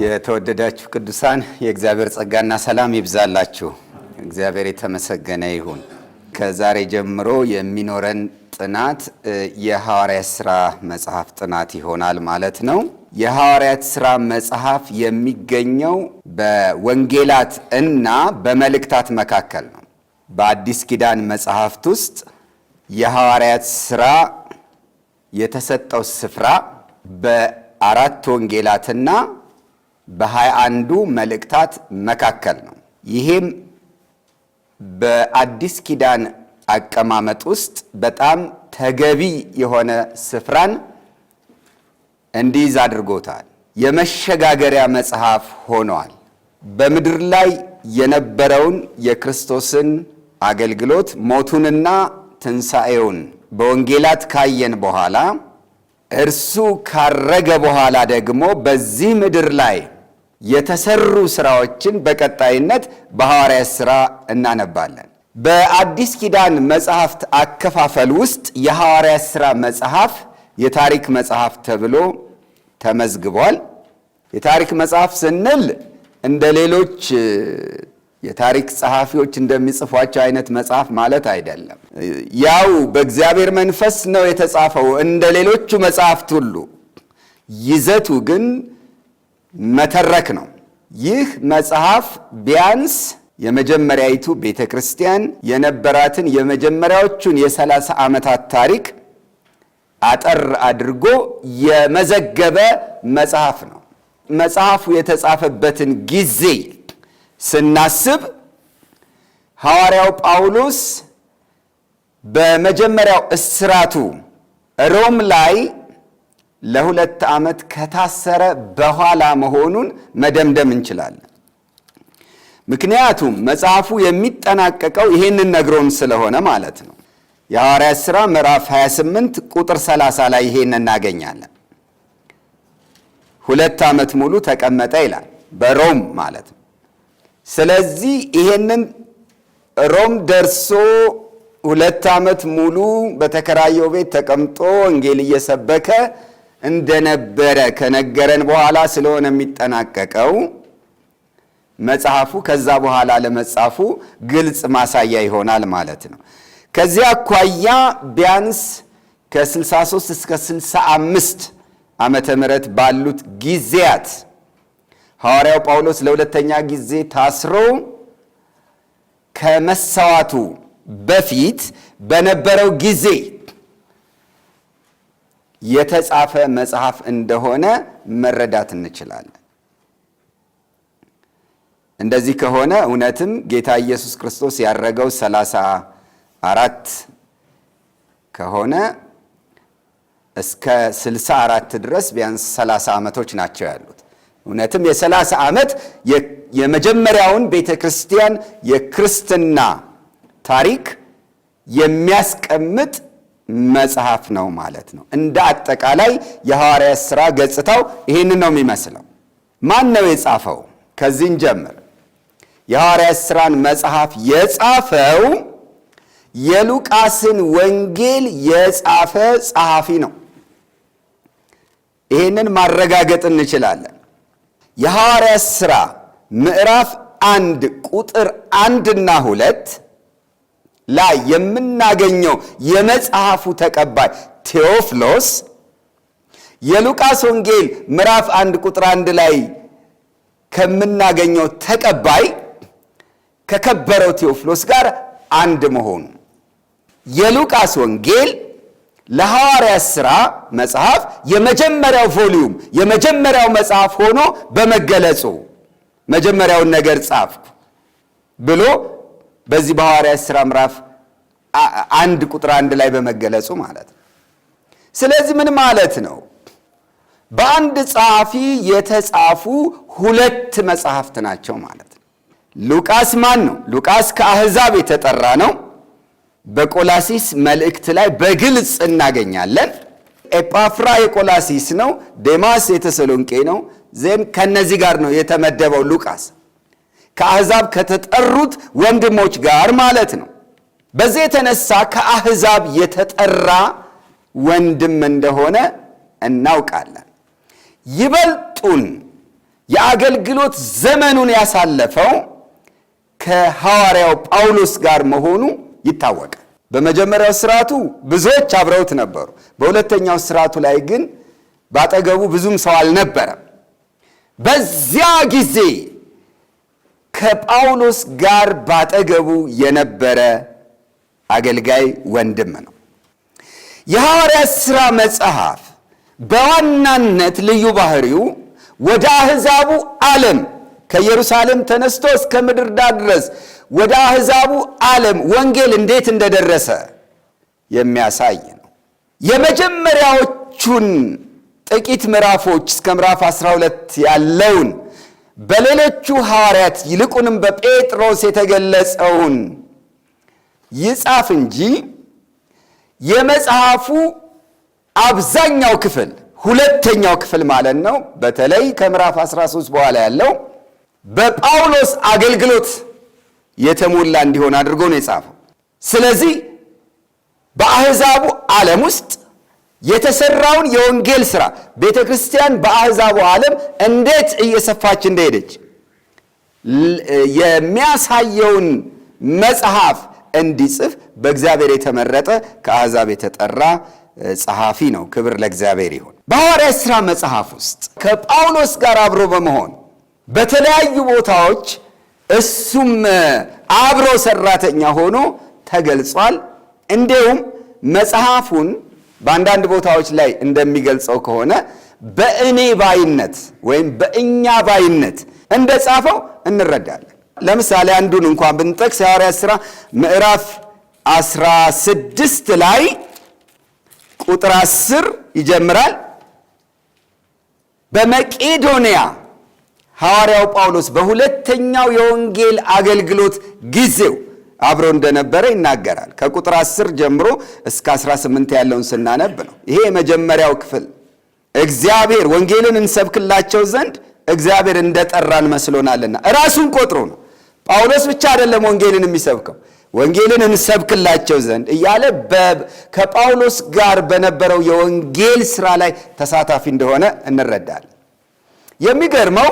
የተወደዳችሁ ቅዱሳን የእግዚአብሔር ጸጋና ሰላም ይብዛላችሁ። እግዚአብሔር የተመሰገነ ይሁን። ከዛሬ ጀምሮ የሚኖረን ጥናት የሐዋርያት ሥራ መጽሐፍ ጥናት ይሆናል ማለት ነው። የሐዋርያት ሥራ መጽሐፍ የሚገኘው በወንጌላት እና በመልእክታት መካከል ነው። በአዲስ ኪዳን መጽሐፍት ውስጥ የሐዋርያት ሥራ የተሰጠው ስፍራ በአራት ወንጌላትና በ21ዱ መልእክታት መካከል ነው። ይሄም በአዲስ ኪዳን አቀማመጥ ውስጥ በጣም ተገቢ የሆነ ስፍራን እንዲይዝ አድርጎታል። የመሸጋገሪያ መጽሐፍ ሆኗል። በምድር ላይ የነበረውን የክርስቶስን አገልግሎት ሞቱንና ትንሣኤውን በወንጌላት ካየን በኋላ እርሱ ካረገ በኋላ ደግሞ በዚህ ምድር ላይ የተሰሩ ስራዎችን በቀጣይነት በሐዋርያት ሥራ እናነባለን። በአዲስ ኪዳን መጽሐፍት አከፋፈል ውስጥ የሐዋርያት ሥራ መጽሐፍ የታሪክ መጽሐፍ ተብሎ ተመዝግቧል። የታሪክ መጽሐፍ ስንል እንደ ሌሎች የታሪክ ጸሐፊዎች እንደሚጽፏቸው አይነት መጽሐፍ ማለት አይደለም። ያው በእግዚአብሔር መንፈስ ነው የተጻፈው እንደ ሌሎቹ መጽሐፍት ሁሉ፣ ይዘቱ ግን መተረክ ነው። ይህ መጽሐፍ ቢያንስ የመጀመሪያይቱ ቤተ ክርስቲያን የነበራትን የመጀመሪያዎቹን የ30 ዓመታት ታሪክ አጠር አድርጎ የመዘገበ መጽሐፍ ነው። መጽሐፉ የተጻፈበትን ጊዜ ስናስብ ሐዋርያው ጳውሎስ በመጀመሪያው እስራቱ ሮም ላይ ለ2 ዓመት ከታሰረ በኋላ መሆኑን መደምደም እንችላለን። ምክንያቱም መጽሐፉ የሚጠናቀቀው ይሄንን ነግሮን ስለሆነ ማለት ነው። የሐዋርያት ሥራ ምዕራፍ 28 ቁጥር 30 ላይ ይሄንን እናገኛለን። 2 ዓመት ሙሉ ተቀመጠ ይላል፣ በሮም ማለት ነው። ስለዚህ ይሄንን ሮም ደርሶ 2 ዓመት ሙሉ በተከራየው ቤት ተቀምጦ ወንጌል እየሰበከ እንደነበረ ከነገረን በኋላ ስለሆነ የሚጠናቀቀው መጽሐፉ ከዛ በኋላ ለመጻፉ ግልጽ ማሳያ ይሆናል ማለት ነው። ከዚያ አኳያ ቢያንስ ከ63 እስከ 65 ዓመተ ምህረት ባሉት ጊዜያት ሐዋርያው ጳውሎስ ለሁለተኛ ጊዜ ታስሮ ከመሰዋቱ በፊት በነበረው ጊዜ የተጻፈ መጽሐፍ እንደሆነ መረዳት እንችላለን። እንደዚህ ከሆነ እውነትም ጌታ ኢየሱስ ክርስቶስ ያረገው 34 ከሆነ እስከ 64 ድረስ ቢያንስ 30 ዓመቶች ናቸው ያሉት። እውነትም የ30 ዓመት የመጀመሪያውን ቤተክርስቲያን የክርስትና ታሪክ የሚያስቀምጥ መጽሐፍ ነው ማለት ነው። እንደ አጠቃላይ የሐዋርያት ሥራ ገጽታው ይሄንን ነው የሚመስለው። ማን ነው የጻፈው? ከዚህ እንጀምር። የሐዋርያት ሥራን መጽሐፍ የጻፈው የሉቃስን ወንጌል የጻፈ ጸሐፊ ነው። ይሄንን ማረጋገጥ እንችላለን። የሐዋርያት ሥራ ምዕራፍ 1 ቁጥር 1 እና 2 ላይ የምናገኘው የመጽሐፉ ተቀባይ ቴዎፍሎስ የሉቃስ ወንጌል ምዕራፍ 1 ቁጥር 1 ላይ ከምናገኘው ተቀባይ ከከበረው ቴዎፍሎስ ጋር አንድ መሆኑ፣ የሉቃስ ወንጌል ለሐዋርያት ሥራ መጽሐፍ የመጀመሪያው volume የመጀመሪያው መጽሐፍ ሆኖ በመገለጹ መጀመሪያውን ነገር ጻፍኩ ብሎ በዚህ በሐዋርያት ሥራ ምዕራፍ 1 ቁጥር 1 ላይ በመገለጹ ማለት ነው። ስለዚህ ምን ማለት ነው? በአንድ ጸሐፊ የተጻፉ 2 መጽሐፍት ናቸው ማለት ነው። ሉቃስ ማን ነው? ሉቃስ ከአሕዛብ የተጠራ ነው። በቆላሲስ መልእክት ላይ በግልጽ እናገኛለን። ኤጳፍራ የቆላሲስ ነው። ዴማስ የተሰሎንቄ ነው። then ከነዚህ ጋር ነው የተመደበው ሉቃስ ከአሕዛብ ከተጠሩት ወንድሞች ጋር ማለት ነው። በዚህ የተነሳ ከአሕዛብ የተጠራ ወንድም እንደሆነ እናውቃለን። ይበልጡን የአገልግሎት ዘመኑን ያሳለፈው ከሐዋርያው ጳውሎስ ጋር መሆኑ ይታወቃል። በመጀመሪያው ስርዓቱ ብዙዎች አብረውት ነበሩ። በሁለተኛው ስርዓቱ ላይ ግን ባጠገቡ ብዙም ሰው አልነበረም። በዚያ ጊዜ ከጳውሎስ ጋር ባጠገቡ የነበረ አገልጋይ ወንድም ነው። የሐዋርያት ሥራ መጽሐፍ በዋናነት ልዩ ባህሪው ወደ አሕዛቡ ዓለም ከኢየሩሳሌም ተነስቶ እስከ ምድር ዳር ድረስ ወደ አሕዛቡ ዓለም ወንጌል እንዴት እንደደረሰ የሚያሳይ ነው። የመጀመሪያዎቹን ጥቂት ምዕራፎች እስከ ምዕራፍ 12 ያለውን በሌሎቹ ሐዋርያት ይልቁንም በጴጥሮስ የተገለጸውን ይጻፍ እንጂ የመጽሐፉ አብዛኛው ክፍል ሁለተኛው ክፍል ማለት ነው። በተለይ ከምዕራፍ 13 በኋላ ያለው በጳውሎስ አገልግሎት የተሞላ እንዲሆን አድርጎ ነው የጻፈው። ስለዚህ በአሕዛቡ ዓለም ውስጥ የተሰራውን የወንጌል ሥራ ቤተ ክርስቲያን በአሕዛቡ ዓለም እንዴት እየሰፋች እንደሄደች የሚያሳየውን መጽሐፍ እንዲጽፍ በእግዚአብሔር የተመረጠ ከአሕዛብ የተጠራ ጸሐፊ ነው። ክብር ለእግዚአብሔር ይሁን። በሐዋርያት ሥራ መጽሐፍ ውስጥ ከጳውሎስ ጋር አብሮ በመሆን በተለያዩ ቦታዎች እሱም አብሮ ሰራተኛ ሆኖ ተገልጿል። እንዲሁም መጽሐፉን በአንዳንድ ቦታዎች ላይ እንደሚገልጸው ከሆነ በእኔ ባይነት ወይም በእኛ ባይነት እንደጻፈው እንረዳለን። ለምሳሌ አንዱን እንኳን ብንጠቅስ የሐዋርያት ሥራ ምዕራፍ 16 ላይ ቁጥር 10 ይጀምራል። በመቄዶንያ ሐዋርያው ጳውሎስ በሁለተኛው የወንጌል አገልግሎት ጊዜው አብሮ እንደነበረ ይናገራል። ከቁጥር 10 ጀምሮ እስከ 18 ያለውን ስናነብ ነው። ይሄ የመጀመሪያው ክፍል እግዚአብሔር ወንጌልን እንሰብክላቸው ዘንድ እግዚአብሔር እንደጠራን መስሎናልና ራሱን ቆጥሮ ነው። ጳውሎስ ብቻ አይደለም ወንጌልን የሚሰብከው፣ ወንጌልን እንሰብክላቸው ዘንድ እያለ ከጳውሎስ ጋር በነበረው የወንጌል ስራ ላይ ተሳታፊ እንደሆነ እንረዳለን። የሚገርመው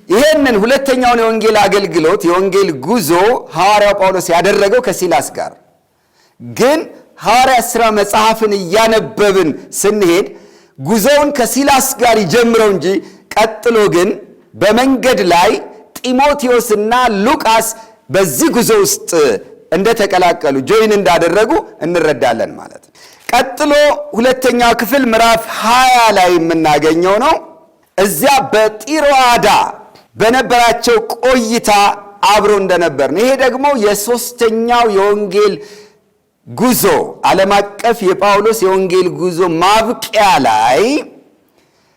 ይሄንን ሁለተኛውን የወንጌል አገልግሎት የወንጌል ጉዞ ሐዋርያው ጳውሎስ ያደረገው ከሲላስ ጋር ግን ሐዋርያት ሥራ መጽሐፍን እያነበብን ስንሄድ ጉዞውን ከሲላስ ጋር ይጀምረው እንጂ ቀጥሎ ግን በመንገድ ላይ ጢሞቴዎስና ሉቃስ በዚህ ጉዞ ውስጥ እንደተቀላቀሉ join እንዳደረጉ እንረዳለን ማለት ነው። ቀጥሎ ሁለተኛው ክፍል ምዕራፍ 20 ላይ የምናገኘው ነው። እዚያ በጢሮአዳ በነበራቸው ቆይታ አብሮ እንደነበር ነው። ይሄ ደግሞ የሦስተኛው የወንጌል ጉዞ ዓለም አቀፍ የጳውሎስ የወንጌል ጉዞ ማብቂያ ላይ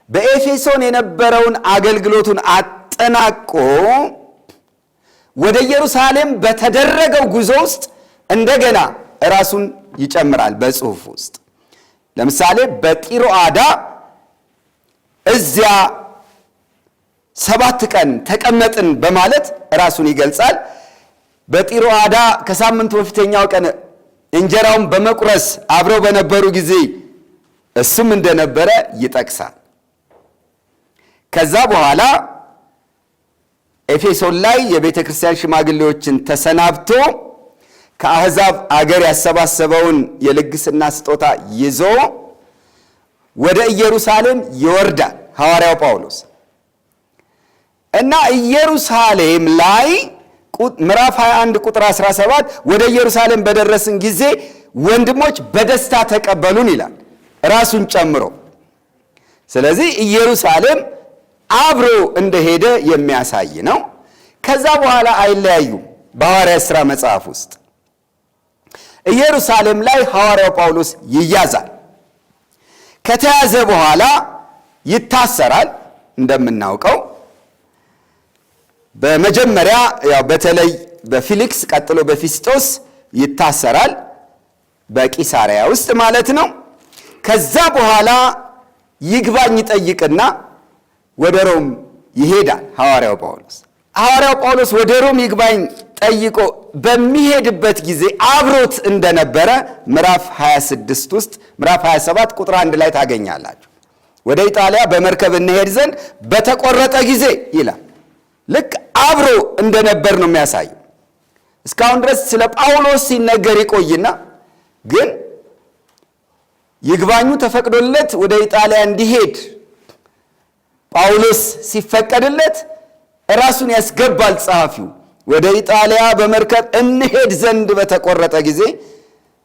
በኤፌሶን የነበረውን አገልግሎቱን አጠናቆ ወደ ኢየሩሳሌም በተደረገው ጉዞ ውስጥ እንደገና ራሱን ይጨምራል በጽሑፍ ውስጥ። ለምሳሌ በጢሮአዳ እዚያ 7 ቀን ተቀመጥን በማለት ራሱን ይገልጻል። በጢሮአዳ ከሳምንቱ በፊተኛው ቀን እንጀራውን በመቁረስ አብረው በነበሩ ጊዜ እሱም እንደነበረ ይጠቅሳል። ከዛ በኋላ ኤፌሶን ላይ የቤተ ክርስቲያን ሽማግሌዎችን ተሰናብቶ ከአሕዛብ አገር ያሰባሰበውን የልግስና ስጦታ ይዞ ወደ ኢየሩሳሌም ይወርዳል ሐዋርያው ጳውሎስ እና ኢየሩሳሌም ላይ ምዕራፍ 21 ቁጥር 17 ወደ ኢየሩሳሌም በደረስን ጊዜ ወንድሞች በደስታ ተቀበሉን ይላል ራሱን ጨምሮ። ስለዚህ ኢየሩሳሌም አብሮ እንደሄደ የሚያሳይ ነው። ከዛ በኋላ አይለያዩም። በሐዋርያት ሥራ መጽሐፍ ውስጥ ኢየሩሳሌም ላይ ሐዋርያው ጳውሎስ ይያዛል። ከተያዘ በኋላ ይታሰራል። እንደምናውቀው በመጀመሪያ ያው በተለይ በፊሊክስ ቀጥሎ በፊስጦስ ይታሰራል፣ በቂሳሪያ ውስጥ ማለት ነው። ከዛ በኋላ ይግባኝ ይጠይቅና ወደ ሮም ይሄዳል ሐዋርያው ጳውሎስ። ሐዋርያው ጳውሎስ ወደ ሮም ይግባኝ ጠይቆ በሚሄድበት ጊዜ አብሮት እንደነበረ ምዕራፍ 26 ውስጥ ምዕራፍ 27 ቁጥር 1 ላይ ታገኛላችሁ። ወደ ኢጣሊያ በመርከብ እንሄድ ዘንድ በተቆረጠ ጊዜ ይላል። ልክ አብሮ እንደነበር ነው የሚያሳየው። እስካሁን ድረስ ስለ ጳውሎስ ሲነገር ይቆይና ግን ይግባኙ ተፈቅዶለት ወደ ኢጣሊያ እንዲሄድ ጳውሎስ ሲፈቀድለት ራሱን ያስገባል ጸሐፊው። ወደ ኢጣሊያ በመርከብ እንሄድ ዘንድ በተቆረጠ ጊዜ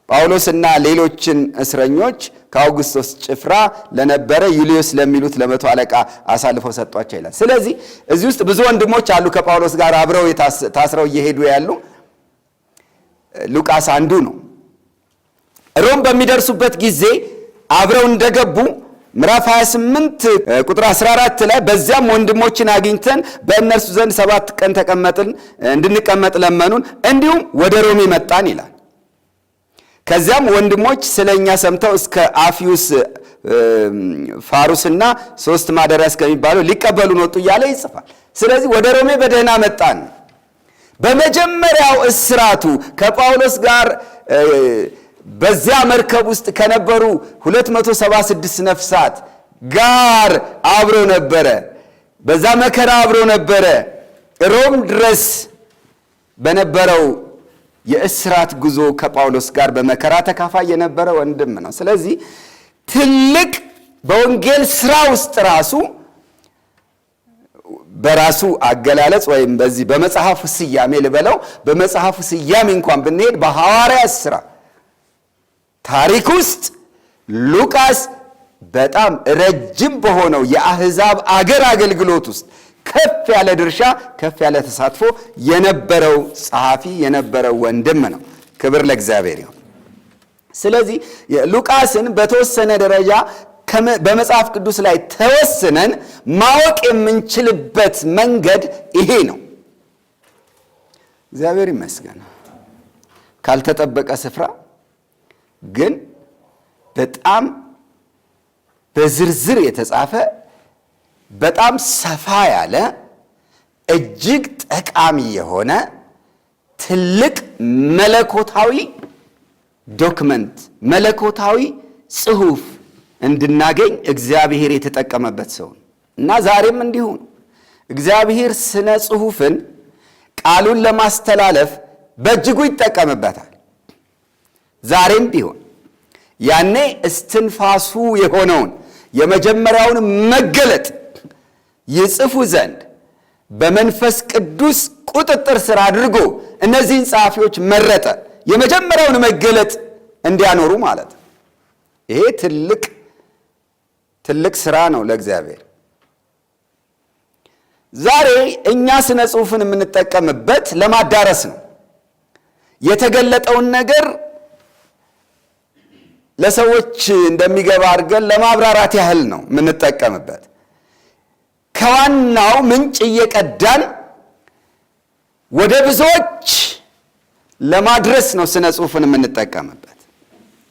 ጳውሎስና ሌሎችን እስረኞች ከአውግስቶስ ጭፍራ ለነበረ ዩልዮስ ለሚሉት ለመቶ አለቃ አሳልፈው ሰጧቸው ይላል። ስለዚህ እዚህ ውስጥ ብዙ ወንድሞች አሉ ከጳውሎስ ጋር አብረው ታስረው እየሄዱ ያሉ። ሉቃስ አንዱ ነው። ሮም በሚደርሱበት ጊዜ አብረው እንደገቡ ምዕራፍ 28 ቁጥር 14 ላይ በዚያም ወንድሞችን አግኝተን በእነርሱ ዘንድ 7 ቀን ተቀመጥን፣ እንድንቀመጥ ለመኑን፣ እንዲሁም ወደ ሮሜ መጣን ይላል። ከዚያም ወንድሞች ስለኛ ሰምተው እስከ አፊዩስ ፋሩስና 3 ማደሪያ እስከሚባለው ሊቀበሉን ወጡ እያለ ይጽፋል። ስለዚህ ወደ ሮሜ በደህና መጣን። በመጀመሪያው እስራቱ ከጳውሎስ ጋር በዚያ መርከብ ውስጥ ከነበሩ 276 ነፍሳት ጋር አብሮ ነበረ። በዛ መከራ አብሮ ነበረ። ሮም ድረስ በነበረው የእስራት ጉዞ ከጳውሎስ ጋር በመከራ ተካፋይ የነበረ ወንድም ነው። ስለዚህ ትልቅ በወንጌል ስራ ውስጥ ራሱ በራሱ አገላለጽ ወይም በዚህ በመጽሐፉ ስያሜ ልበለው፣ በመጽሐፉ ስያሜ እንኳን ብንሄድ በሐዋርያት ስራ ታሪክ ውስጥ ሉቃስ በጣም ረጅም በሆነው የአሕዛብ አገር አገልግሎት ውስጥ ከፍ ያለ ድርሻ ከፍ ያለ ተሳትፎ የነበረው ጸሐፊ የነበረው ወንድም ነው። ክብር ለእግዚአብሔር ይሁን። ስለዚህ ሉቃስን በተወሰነ ደረጃ በመጽሐፍ ቅዱስ ላይ ተወስነን ማወቅ የምንችልበት መንገድ ይሄ ነው። እግዚአብሔር ይመስገን። ካልተጠበቀ ስፍራ ግን በጣም በዝርዝር የተጻፈ በጣም ሰፋ ያለ እጅግ ጠቃሚ የሆነ ትልቅ መለኮታዊ document መለኮታዊ ጽሑፍ እንድናገኝ እግዚአብሔር የተጠቀመበት ሰው ነው እና ዛሬም እንዲሁ ነው። እግዚአብሔር ስነ ጽሑፍን ቃሉን ለማስተላለፍ በእጅጉ ይጠቀምበታል። ዛሬም ቢሆን ያኔ እስትንፋሱ የሆነውን የመጀመሪያውን መገለጥ ይጽፉ ዘንድ በመንፈስ ቅዱስ ቁጥጥር ስር አድርጎ እነዚህን ጸሐፊዎች መረጠ። የመጀመሪያውን መገለጥ እንዲያኖሩ ማለት ነው። ይሄ ትልቅ ትልቅ ስራ ነው ለእግዚአብሔር። ዛሬ እኛ ስነ ጽሑፍን የምንጠቀምበት ለማዳረስ ነው። የተገለጠውን ነገር ለሰዎች እንደሚገባ አድርገን ለማብራራት ያህል ነው የምንጠቀምበት። ከዋናው ምንጭ እየቀዳን ወደ ብዙዎች ለማድረስ ነው ስነ ጽሑፍን የምንጠቀምበት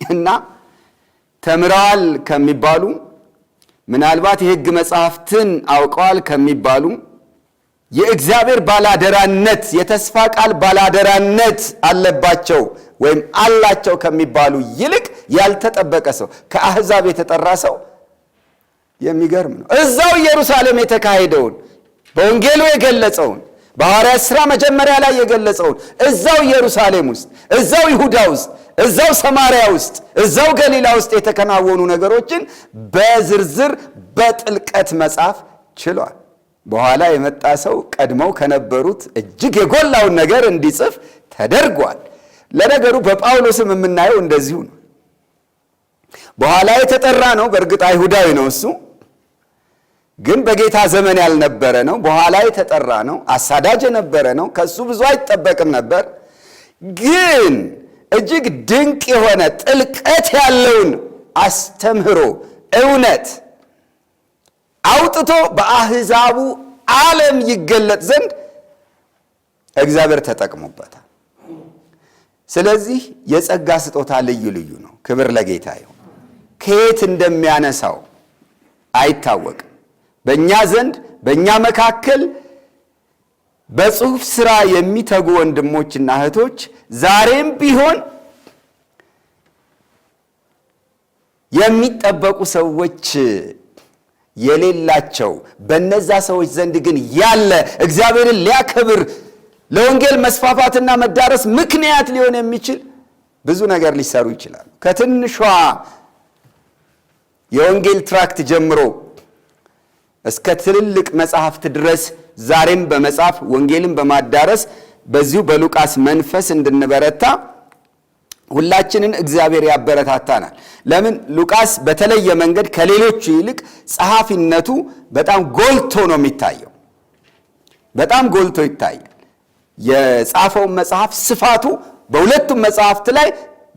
እና ተምረዋል ከሚባሉ ምናልባት የሕግ መጽሐፍትን አውቀዋል ከሚባሉ የእግዚአብሔር ባላደራነት የተስፋ ቃል ባላደራነት አለባቸው ወይም አላቸው ከሚባሉ ይልቅ ያልተጠበቀ ሰው ከአሕዛብ የተጠራ ሰው የሚገርም ነው። እዛው ኢየሩሳሌም የተካሄደውን በወንጌሉ የገለጸውን በሐዋርያት ሥራ መጀመሪያ ላይ የገለጸውን እዛው ኢየሩሳሌም ውስጥ፣ እዛው ይሁዳ ውስጥ፣ እዛው ሰማርያ ውስጥ፣ እዛው ገሊላ ውስጥ የተከናወኑ ነገሮችን በዝርዝር በጥልቀት መጻፍ ችሏል። በኋላ የመጣ ሰው ቀድመው ከነበሩት እጅግ የጎላውን ነገር እንዲጽፍ ተደርጓል። ለነገሩ በጳውሎስም የምናየው እንደዚሁ ነው። በኋላ የተጠራ ነው። በእርግጥ አይሁዳዊ ነው እሱ፣ ግን በጌታ ዘመን ያልነበረ ነው። በኋላ የተጠራ ነው። አሳዳጅ የነበረ ነው። ከሱ ብዙ አይጠበቅም ነበር። ግን እጅግ ድንቅ የሆነ ጥልቀት ያለውን አስተምህሮ እውነት አውጥቶ በአሕዛቡ ዓለም ይገለጥ ዘንድ እግዚአብሔር ተጠቅሞበታል። ስለዚህ የጸጋ ስጦታ ልዩ ልዩ ነው። ክብር ለጌታ ይሁን። ከየት እንደሚያነሳው አይታወቅም። በእኛ ዘንድ በእኛ መካከል በጽሑፍ ሥራ የሚተጉ ወንድሞችና እህቶች ዛሬም ቢሆን የሚጠበቁ ሰዎች የሌላቸው በነዛ ሰዎች ዘንድ ግን ያለ እግዚአብሔርን ሊያከብር ለወንጌል መስፋፋትና መዳረስ ምክንያት ሊሆን የሚችል ብዙ ነገር ሊሰሩ ይችላሉ። ከትንሿ የወንጌል tract ጀምሮ እስከ ትልልቅ መጽሐፍት ድረስ ዛሬም በመጻፍ ወንጌልን በማዳረስ በዚሁ በሉቃስ መንፈስ እንድንበረታ ሁላችንን እግዚአብሔር ያበረታታናል። ለምን? ሉቃስ በተለየ መንገድ ከሌሎቹ ይልቅ ጸሐፊነቱ በጣም ጎልቶ ነው የሚታየው። በጣም ጎልቶ ይታያል። የጻፈውን መጽሐፍ ስፋቱ በሁለቱም መጽሐፍት ላይ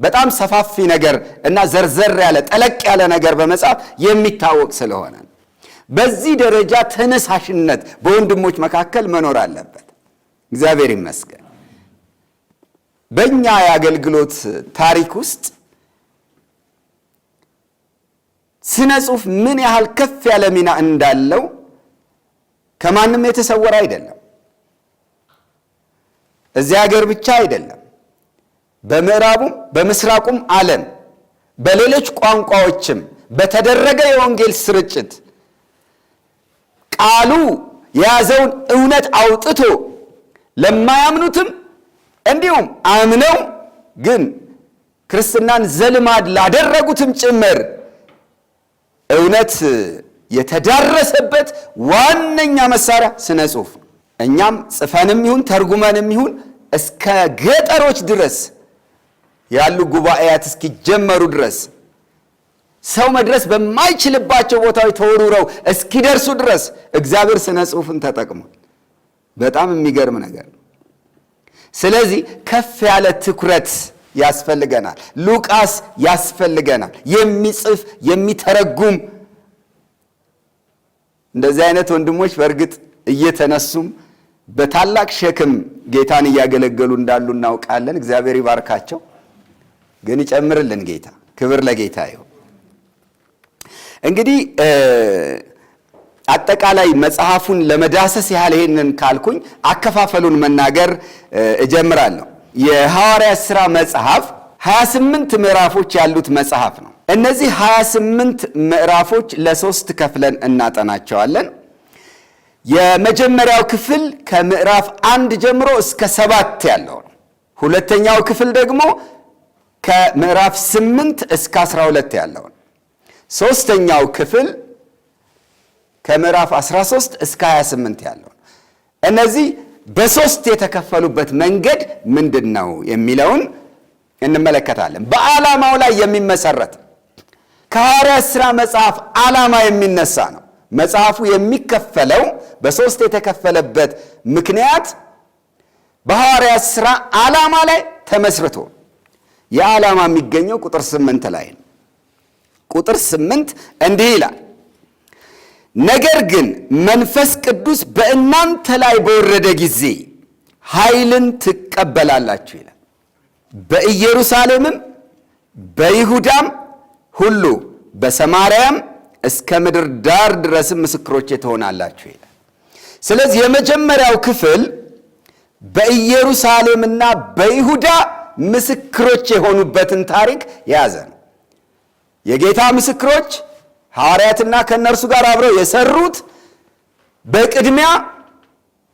በጣም ሰፋፊ ነገር እና ዘርዘር ያለ ጠለቅ ያለ ነገር በመጻፍ የሚታወቅ ስለሆነ በዚህ ደረጃ ተነሳሽነት በወንድሞች መካከል መኖር አለበት። እግዚአብሔር ይመስገን። በእኛ የአገልግሎት ታሪክ ውስጥ ስነ ጽሑፍ ምን ያህል ከፍ ያለ ሚና እንዳለው ከማንም የተሰወረ አይደለም። እዚህ ሀገር ብቻ አይደለም፣ በምዕራቡም በምስራቁም ዓለም በሌሎች ቋንቋዎችም በተደረገ የወንጌል ስርጭት ቃሉ የያዘውን እውነት አውጥቶ ለማያምኑትም እንዲሁም አምነው ግን ክርስትናን ዘልማድ ላደረጉትም ጭምር እውነት የተዳረሰበት ዋነኛ መሳሪያ ስነ ጽሑፍ ነው። እኛም ጽፈንም ይሁን ተርጉመንም ይሁን እስከ ገጠሮች ድረስ ያሉ ጉባኤያት እስኪጀመሩ ድረስ ሰው መድረስ በማይችልባቸው ቦታዎች ተወርውረው እስኪደርሱ ድረስ እግዚአብሔር ስነ ጽሑፍን ተጠቅሟል። በጣም የሚገርም ነገር ነው። ስለዚህ ከፍ ያለ ትኩረት ያስፈልገናል። ሉቃስ ያስፈልገናል። የሚጽፍ የሚተረጉም እንደዚህ አይነት ወንድሞች በእርግጥ እየተነሱም በታላቅ ሸክም ጌታን እያገለገሉ እንዳሉ እናውቃለን። እግዚአብሔር ይባርካቸው፣ ግን ይጨምርልን ጌታ። ክብር ለጌታ ይሁን። እንግዲህ አጠቃላይ መጽሐፉን ለመዳሰስ ያህል ይሄንን ካልኩኝ አከፋፈሉን መናገር እጀምራለሁ። የሐዋርያት ሥራ መጽሐፍ 28 ምዕራፎች ያሉት መጽሐፍ ነው። እነዚህ 28 ምዕራፎች ለሶስት ከፍለን እናጠናቸዋለን። የመጀመሪያው ክፍል ከምዕራፍ 1 ጀምሮ እስከ 7 ያለው ነው። ሁለተኛው ክፍል ደግሞ ከምዕራፍ 8 እስከ 12 ያለው ነው። ሶስተኛው ክፍል ከምዕራፍ 13 እስከ 28 ያለው ነው። እነዚህ በሶስት የተከፈሉበት መንገድ ምንድን ነው የሚለውን እንመለከታለን። በዓላማው ላይ የሚመሰረት ከሐዋርያት ሥራ መጽሐፍ ዓላማ የሚነሳ ነው። መጽሐፉ የሚከፈለው በሶስት የተከፈለበት ምክንያት በሐዋርያት ሥራ ዓላማ ላይ ተመስርቶ የዓላማ የሚገኘው ቁጥር 8 ላይ ነው። ቁጥር 8 እንዲህ ይላል፣ ነገር ግን መንፈስ ቅዱስ በእናንተ ላይ በወረደ ጊዜ ኃይልን ትቀበላላችሁ ይላል። በኢየሩሳሌምም በይሁዳም ሁሉ በሰማርያም እስከ ምድር ዳር ድረስም ምስክሮቼ ትሆናላችሁ ይላል። ስለዚህ የመጀመሪያው ክፍል በኢየሩሳሌምና በይሁዳ ምስክሮች የሆኑበትን ታሪክ የያዘ ነው። የጌታ ምስክሮች ሐዋርያትና ከእነርሱ ጋር አብረው የሰሩት በቅድሚያ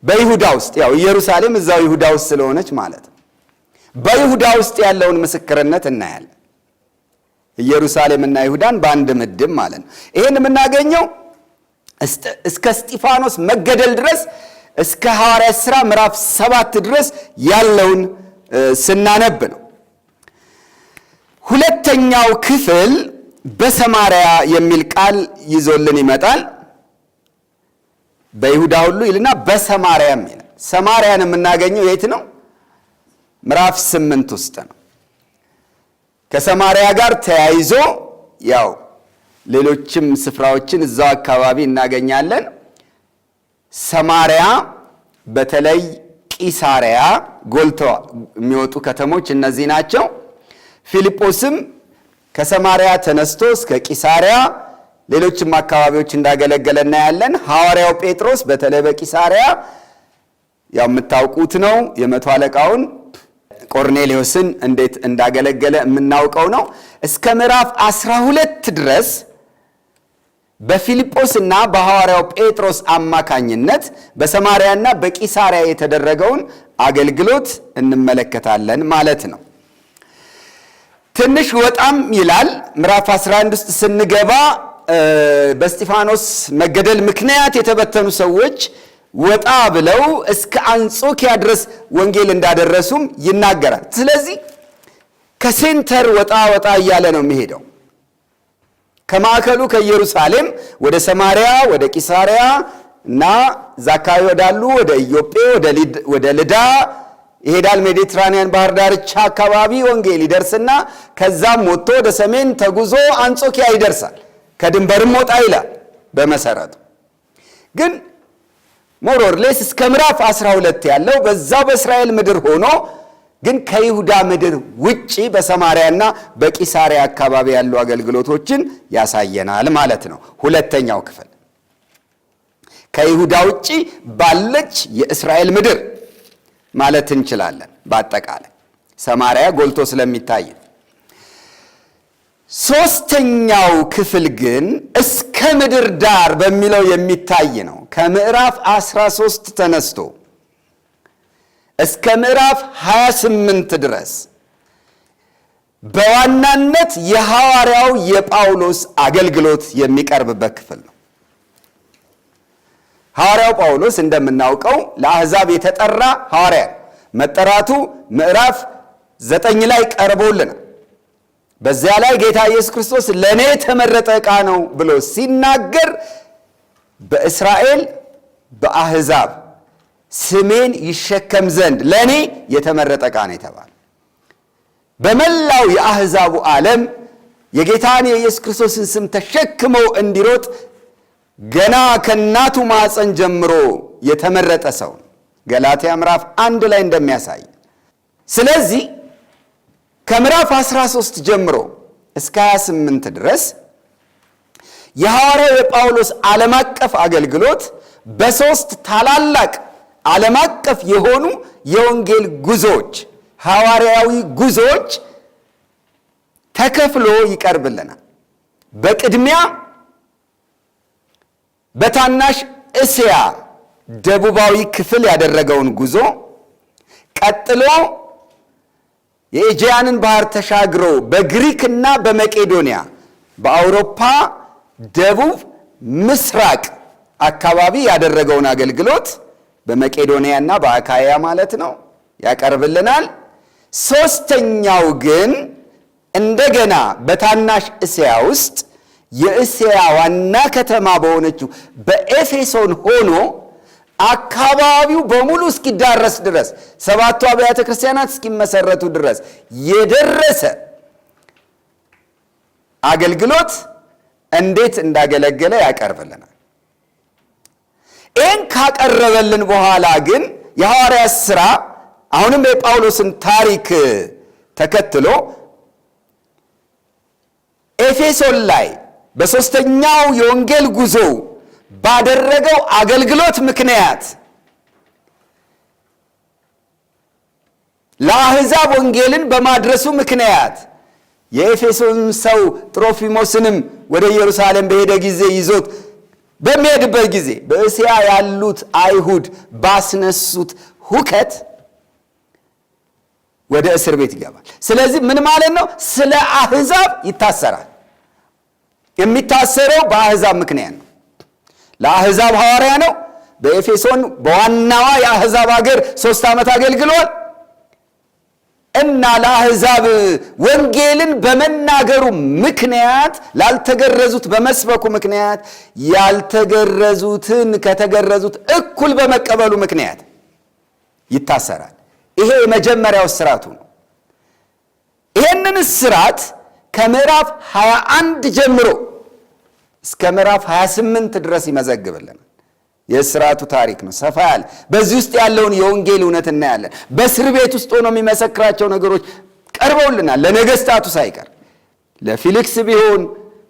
በይሁዳ ውስጥ፣ ያው ኢየሩሳሌም እዛው ይሁዳ ውስጥ ስለሆነች ማለት ነው። በይሁዳ ውስጥ ያለውን ምስክርነት እናያለን። ኢየሩሳሌምና ይሁዳን በአንድ ምድብ ማለት ነው። ይሄን የምናገኘው እስከ እስጢፋኖስ መገደል ድረስ እስከ ሐዋርያት ሥራ ምዕራፍ 7 ድረስ ያለውን ስናነብ ነው። ሁለተኛው ክፍል በሰማርያ የሚል ቃል ይዞልን ይመጣል። በይሁዳ ሁሉ ይልና በሰማርያም ይላል። ሰማርያን የምናገኘው የት ነው? ምዕራፍ 8 ውስጥ ነው። ከሰማርያ ጋር ተያይዞ ያው ሌሎችም ስፍራዎችን እዛው አካባቢ እናገኛለን። ሰማርያ በተለይ ቂሳሪያ ጎልተው የሚወጡ ከተሞች እነዚህ ናቸው። ፊልጶስም ከሰማርያ ተነስቶ እስከ ቂሳሪያ ሌሎችም አካባቢዎች እንዳገለገለ እናያለን። ሐዋርያው ጴጥሮስ በተለይ በቂሳሪያ ያው የምታውቁት ነው። የመቶ አለቃውን ቆርኔሌዎስን እንዴት እንዳገለገለ የምናውቀው ነው። እስከ ምዕራፍ 12 ድረስ በፊልጶስና በሐዋርያው ጴጥሮስ አማካኝነት በሰማርያና በቂሳርያ የተደረገውን አገልግሎት እንመለከታለን ማለት ነው። ትንሽ ወጣም ይላል። ምዕራፍ 11 ውስጥ ስንገባ በእስጢፋኖስ መገደል ምክንያት የተበተኑ ሰዎች ወጣ ብለው እስከ አንጾኪያ ድረስ ወንጌል እንዳደረሱም ይናገራል። ስለዚህ ከ center ወጣ ወጣ እያለ ነው የሚሄደው። ከማዕከሉ ከኢየሩሳሌም ወደ ሰማርያ፣ ወደ ቂሳርያ እና እዛ አካባቢ ወዳሉ ወደ ኢዮጴ፣ ወደ ልዳ ይሄዳል። ሜዲትራኒያን ባህር ዳርቻ አካባቢ ወንጌል ይደርስና ከዛም ወጥቶ ወደ ሰሜን ተጉዞ አንጾኪያ ይደርሳል። ከድንበርም ወጣ ይላል። በመሰረቱ ግን more or less እስከ ምዕራፍ 12 ያለው በዛው በእስራኤል ምድር ሆኖ ግን ከይሁዳ ምድር ውጪ በሰማርያና በቂሳሪያ አካባቢ ያሉ አገልግሎቶችን ያሳየናል ማለት ነው። ሁለተኛው ክፍል ከይሁዳ ውጪ ባለች የእስራኤል ምድር ማለት እንችላለን። በአጠቃላይ ሰማርያ ጎልቶ ስለሚታይ። ሶስተኛው ክፍል ግን እስከ ምድር ዳር በሚለው የሚታይ ነው። ከምዕራፍ 13 ተነስቶ እስከ ምዕራፍ 28 ድረስ በዋናነት የሐዋርያው የጳውሎስ አገልግሎት የሚቀርብበት ክፍል ነው። ሐዋርያው ጳውሎስ እንደምናውቀው ለአሕዛብ የተጠራ ሐዋርያ ነው። መጠራቱ ምዕራፍ 9 ላይ ቀርቦልናል። በዚያ ላይ ጌታ ኢየሱስ ክርስቶስ ለእኔ የተመረጠ ዕቃ ነው ብሎ ሲናገር በእስራኤል በአሕዛብ ስሜን ይሸከም ዘንድ ለእኔ የተመረጠ ዕቃ ነው የተባለ። በመላው የአሕዛቡ ዓለም የጌታን የኢየሱስ ክርስቶስን ስም ተሸክመው እንዲሮጥ ገና ከእናቱ ማኅፀን ጀምሮ የተመረጠ ሰው ነው። ገላትያ ምዕራፍ 1 ላይ እንደሚያሳይ። ስለዚህ ከምዕራፍ 13 ጀምሮ እስከ 28 ድረስ የሐዋርያው የጳውሎስ ዓለም አቀፍ አገልግሎት በሦስት ታላላቅ ዓለም አቀፍ የሆኑ የወንጌል ጉዞዎች፣ ሐዋርያዊ ጉዞዎች ተከፍሎ ይቀርብልናል። በቅድሚያ በታናሽ እስያ ደቡባዊ ክፍል ያደረገውን ጉዞ፣ ቀጥሎ የኤጂያንን ባህር ተሻግሮ በግሪክና በመቄዶንያ በአውሮፓ ደቡብ ምስራቅ አካባቢ ያደረገውን አገልግሎት በመቄዶንያና በአካያ ማለት ነው ያቀርብልናል። ሶስተኛው ግን እንደገና በታናሽ እስያ ውስጥ የእስያ ዋና ከተማ በሆነችው በኤፌሶን ሆኖ አካባቢው በሙሉ እስኪዳረስ ድረስ፣ 7ቱ አብያተ ክርስቲያናት እስኪመሰረቱ ድረስ የደረሰ አገልግሎት እንዴት እንዳገለገለ ያቀርብልናል። ይህን ካቀረበልን በኋላ ግን የሐዋርያት ሥራ አሁንም የጳውሎስን ታሪክ ተከትሎ ኤፌሶን ላይ በሦስተኛው የወንጌል ጉዞ ባደረገው አገልግሎት ምክንያት ለአሕዛብ ወንጌልን በማድረሱ ምክንያት የኤፌሶን ሰው ጥሮፊሞስንም ወደ ኢየሩሳሌም በሄደ ጊዜ ይዞት በሚሄድበት ጊዜ በእስያ ያሉት አይሁድ ባስነሱት ሁከት ወደ እስር ቤት ይገባል። ስለዚህ ምን ማለት ነው? ስለ አሕዛብ ይታሰራል። የሚታሰረው በአሕዛብ ምክንያት ነው። ለአሕዛብ ሐዋርያ ነው። በኤፌሶን በዋናዋ የአሕዛብ ሀገር 3 ዓመት አገልግሏል። እና ለአሕዛብ ወንጌልን በመናገሩ ምክንያት፣ ላልተገረዙት በመስበኩ ምክንያት፣ ያልተገረዙትን ከተገረዙት እኩል በመቀበሉ ምክንያት ይታሰራል። ይሄ የመጀመሪያው እስራቱ ነው። ይሄንን እስራት ከምዕራፍ 21 ጀምሮ እስከ ምዕራፍ 28 ድረስ ይመዘግብልናል። የእስራቱ ታሪክ ነው፣ ሰፋ ያለ። በዚህ ውስጥ ያለውን የወንጌል እውነት እናያለን። በእስር ቤት ውስጥ ሆኖ የሚመሰክራቸው ነገሮች ቀርበውልናል። ለነገስታቱ ሳይቀር፣ ለፊሊክስ ቢሆን፣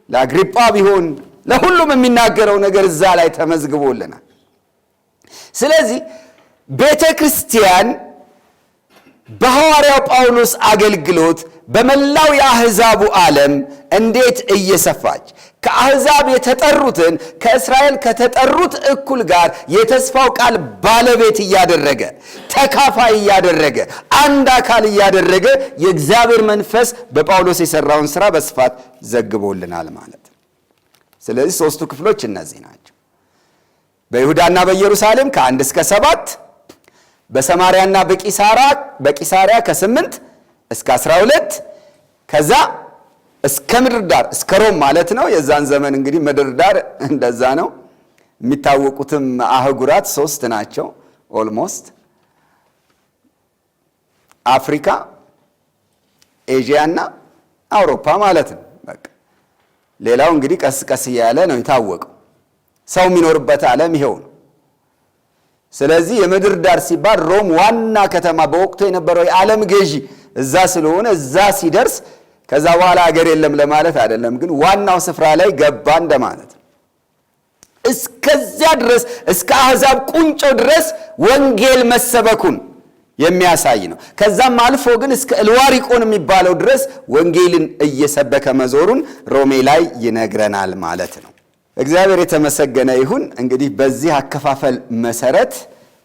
ለአግሪጳ ቢሆን፣ ለሁሉም የሚናገረው ነገር እዛ ላይ ተመዝግቦልናል። ስለዚህ ቤተ ክርስቲያን በሐዋርያው ጳውሎስ አገልግሎት በመላው የአሕዛቡ ዓለም እንዴት እየሰፋች ከአሕዛብ የተጠሩትን ከእስራኤል ከተጠሩት እኩል ጋር የተስፋው ቃል ባለቤት እያደረገ፣ ተካፋይ እያደረገ፣ አንድ አካል እያደረገ የእግዚአብሔር መንፈስ በጳውሎስ የሠራውን ሥራ በስፋት ዘግቦልናል ማለት ነው። ስለዚህ ሦስቱ ክፍሎች እነዚህ ናቸው። በይሁዳና በኢየሩሳሌም ከ1 እስከ 7፣ በሰማርያና በቂሳሪያ ከ8 እስከ 12፣ ከዛ እስከ ምድር ዳር እስከ ሮም ማለት ነው። የዛን ዘመን እንግዲህ ምድር ዳር እንደዛ ነው። የሚታወቁትም አህጉራት ሶስት ናቸው። Almost አፍሪካ፣ ኤዥያ እና አውሮፓ ማለት ነው። በቃ ሌላው እንግዲህ ቀስ ቀስ እያለ ነው የታወቀው። ሰው የሚኖርበት ዓለም ይሄው ነው። ስለዚህ የምድር ዳር ሲባል ሮም ዋና ከተማ፣ በወቅቱ የነበረው የዓለም ገዢ እዛ ስለሆነ እዛ ሲደርስ ከዛ በኋላ አገር የለም ለማለት አይደለም፣ ግን ዋናው ስፍራ ላይ ገባ እንደማለት ነው። እስከዚያ ድረስ፣ እስከ አሕዛብ ቁንጮ ድረስ ወንጌል መሰበኩን የሚያሳይ ነው። ከዛም አልፎ ግን እስከ እልዋሪቆን የሚባለው ድረስ ወንጌልን እየሰበከ መዞሩን ሮሜ ላይ ይነግረናል ማለት ነው። እግዚአብሔር የተመሰገነ ይሁን። እንግዲህ በዚህ አከፋፈል መሰረት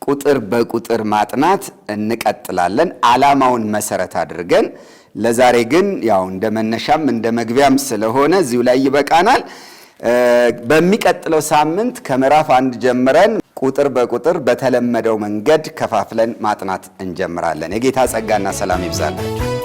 ቁጥር በቁጥር ማጥናት እንቀጥላለን፣ ዓላማውን መሰረት አድርገን። ለዛሬ ግን ያው እንደ መነሻም እንደ መግቢያም ስለሆነ እዚሁ ላይ ይበቃናል። በሚቀጥለው ሳምንት ከምዕራፍ 1 ጀምረን ቁጥር በቁጥር በተለመደው መንገድ ከፋፍለን ማጥናት እንጀምራለን። የጌታ ጸጋና ሰላም ይብዛላችሁ።